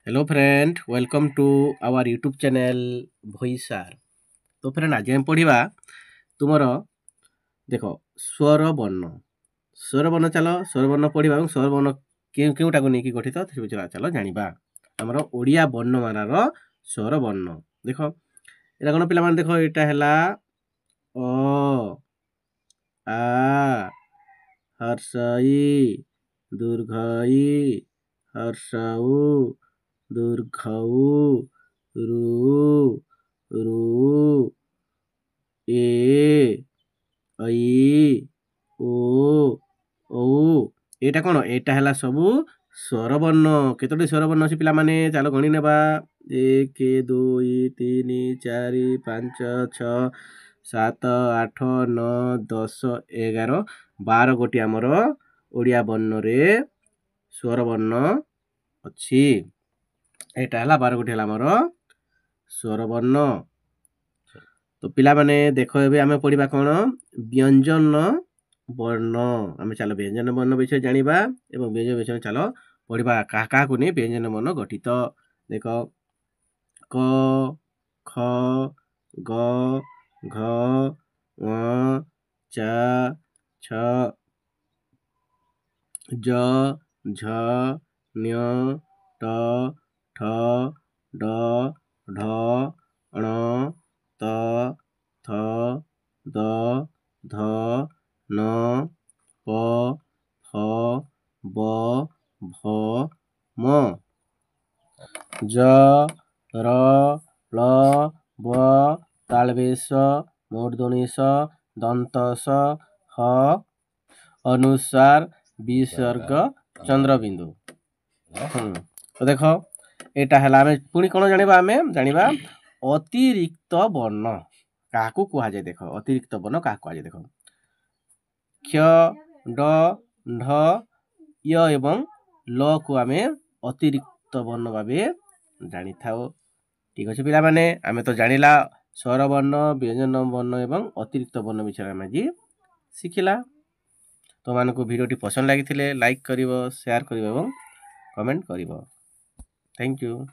Hello friend, welcome to our YouTube channel Bhoi sir. ତ friend, ଆଜି ଆମେ ପଢ଼ିବା ତୁମର ଦେଖ ସ୍ୱରବର୍ଣ୍ଣ। ସ୍ୱରବର୍ଣ୍ଣ, ଚାଲ ସ୍ୱରବର୍ଣ୍ଣ ପଢ଼ିବା ଏବଂ ସ୍ୱରବର୍ଣ୍ଣ କେଉଁ କେଉଁଟାକୁ ନେଇକି ଗଠିତ ସେ ବିଷୟରେ ଚାଲ ଜାଣିବା। ଆମର ଓଡ଼ିଆ ବର୍ଣ୍ଣମାଳାର ସ୍ୱରବର୍ଣ୍ଣ ଦେଖ, ଏଇଟା କ'ଣ ପିଲାମାନେ? ଦେଖ, ଏଇଟା ହେଲା ଅ, ଆ, ହର୍ଷଇ, ଦୀର୍ଘଇ, ହର୍ଷଉ, ଦୀର୍ଘଉ, ରୁ, ରୁ, ଏ, ଐ, ଓ, ଔ। ଏଇଟା କ'ଣ? ଏଇଟା ହେଲା ସବୁ ସ୍ୱରବର୍ଣ୍ଣ। କେତୋଟି ସ୍ୱରବର୍ଣ୍ଣ ଅଛି ପିଲାମାନେ? ଚାଲ ଗଣି ନେବା। 1, 2, 3, 4, 5, 6, 7, 8, 9, 10, 11, 12 ଗୋଟି ଆମର ଓଡ଼ିଆ ବର୍ଣ୍ଣରେ ସ୍ୱରବର୍ଣ୍ଣ ଅଛି। ଏଇଟା ହେଲା 12 ଗୋଟି ହେଲା ଆମର ସ୍ୱରବର୍ଣ୍ଣ। ତ ପିଲାମାନେ ଦେଖ, ଏବେ ଆମେ ପଢ଼ିବା କ'ଣ? ବ୍ୟଞ୍ଜନ ବର୍ଣ୍ଣ। ଆମେ ଚାଲ ବ୍ୟଞ୍ଜନ ବର୍ଣ୍ଣ ବିଷୟରେ ଜାଣିବା ଏବଂ ବ୍ୟଞ୍ଜନ ବିଷୟରେ ଚାଲ ପଢ଼ିବା, କାହା କାହାକୁ ନେଇ ବ୍ୟଞ୍ଜନ ବର୍ଣ୍ଣ ଗଠିତ। ଦେଖ, କ, ଖ, ଗ, ଘ, ଙ, ଚ, ଛ, ଜ, ଝ, ଞ, ଟ, ଠ, ଡ, ଢ, ଣ, ତ, ଥ, ଦ, ଧ, ନ, ପ, ଫ, ବ, ଭ, ମ, ଜ, ର, ଳ, ବ, ତାଳବେଶ, ମୂର୍ଦ୍ଧନ୍ୟ, ଦନ୍ତ ସ, ହ, ଅନୁସ୍ୱାର, ବିସର୍ଗ, ଚନ୍ଦ୍ରବିନ୍ଦୁ। ତ ଦେଖ, ଏଇଟା ହେଲା। ଆମେ ପୁଣି କ'ଣ ଜାଣିବା? ଆମେ ଜାଣିବା ଅତିରିକ୍ତ ବର୍ଣ୍ଣ କାହାକୁ କୁହାଯାଏ। ଦେଖ, ଅତିରିକ୍ତ ବର୍ଣ୍ଣ କାହାକୁ କୁହାଯାଏ? ଦେଖ, କ୍ଷ, ଡ, ଢ, ୟ ଏବଂ ଲକୁ ଆମେ ଅତିରିକ୍ତ ବର୍ଣ୍ଣ ଭାବେ ଜାଣିଥାଉ। ଠିକ୍ ଅଛି ପିଲାମାନେ, ଆମେ ତ ଜାଣିଲା ସ୍ୱରବର୍ଣ୍ଣ, ବ୍ୟଞ୍ଜନ ବର୍ଣ୍ଣ ଏବଂ ଅତିରିକ୍ତ ବର୍ଣ୍ଣ ବିଷୟରେ ଆମେ ଆଜି ଶିଖିଲା। ତୁମମାନଙ୍କୁ ଭିଡ଼ିଓଟି ପସନ୍ଦ ଲାଗିଥିଲେ ଲାଇକ୍ କରିବ, ସେୟାର କରିବ ଏବଂ କମେଣ୍ଟ କରିବ। Thank you.